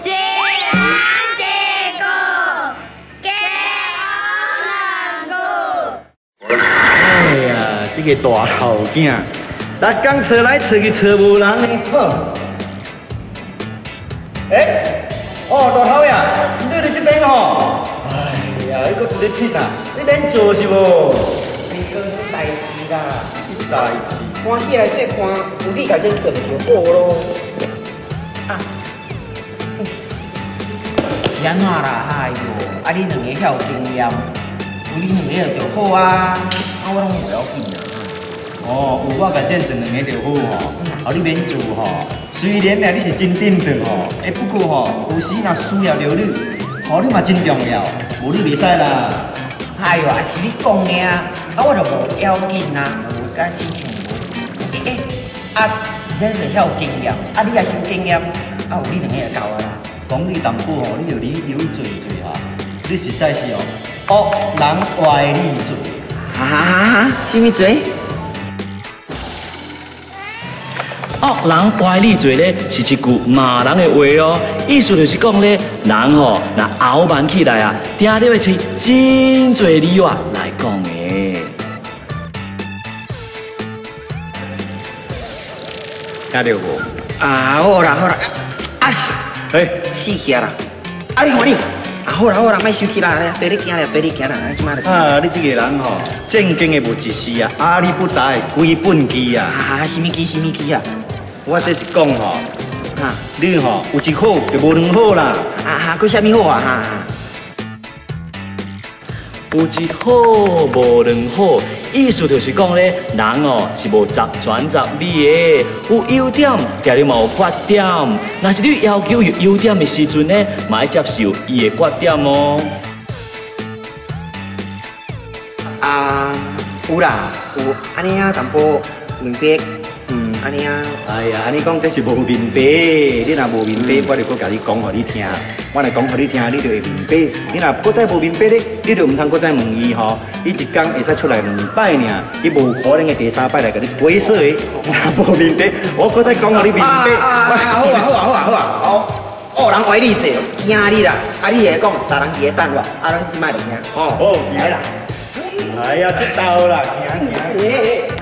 一人一句，加两句。哎呀，這个大頭囝，逐工揣來揣去揣無人呢。好。欸，哦，大頭呀，你佇這邊吼。哎呀，你閣佇咧佚啊？你免做是無？袂講代誌啦，代誌。歡喜來做伴，有你共這做就好咯。啊，是按怎啦？哎喲，啊你兩個遐有經驗，有你兩個就好啊。啊，我攏無要緊啊。哦，有我共這算兩个就好吼。哦，你免做吼。雖然啊，你是真振作吼，欸，不過吼，有時若需要著你，吼，你嘛真重要，無你袂使啦。哎喲，啊是你講的啊，啊我就無要緊啊，無甲親像無。欸欸，啊，而且是遐有經驗，啊你也是有經驗，啊有你兩個就夠啊啦。講你淡薄吼，你就你有做做哈，你實在是哦，惡人歪理做。哈哈哈哈，啥物做？惡人歪理做咧，是一句罵人的話哦。意思就是講咧，人吼若傲慢起來啊，定定會找真濟理由啊來講的。聽著無？啊，好啦好啦，啊，欸，死去啊啦！啊，你看你，啊好啦好啦，莫生氣啦，綴你行啦，綴你行啦，這擺就。啊，你這个人吼，正經的無一時啊，阿里不達的規本機啊。啊，啥物機啥物機啊？我這是講吼，哈，你吼有一好就無兩好啦。啊哈，閣啥物好啊？哈。有一好無兩好，意思就是講咧，人哦是無十全十美的，有優點，定定嘛有缺點。若是你要求有優點的時陣呢，嘛愛接受伊的缺點哦。啊，有啦，有按呢啊，淡薄明白，嗯，按呢啊。哎呀，按呢講這是無明白，你若無明白，我就閣共你講予你聽。我若講予你聽，你就會明白。你若閣再無明白咧，你就毋通閣再問伊吼。伊一工會使出來兩擺爾，伊無可能會第三擺來共你解釋的。若無明白，我閣再講予你明白。啊，好啊，好啊，好啊，好啊，好。哦，人歪理做，驚你啦！啊，你會講，逐人佇咧等我，啊，咱這擺就行。哦，好，來啦。哎呀，這兜啦，行行。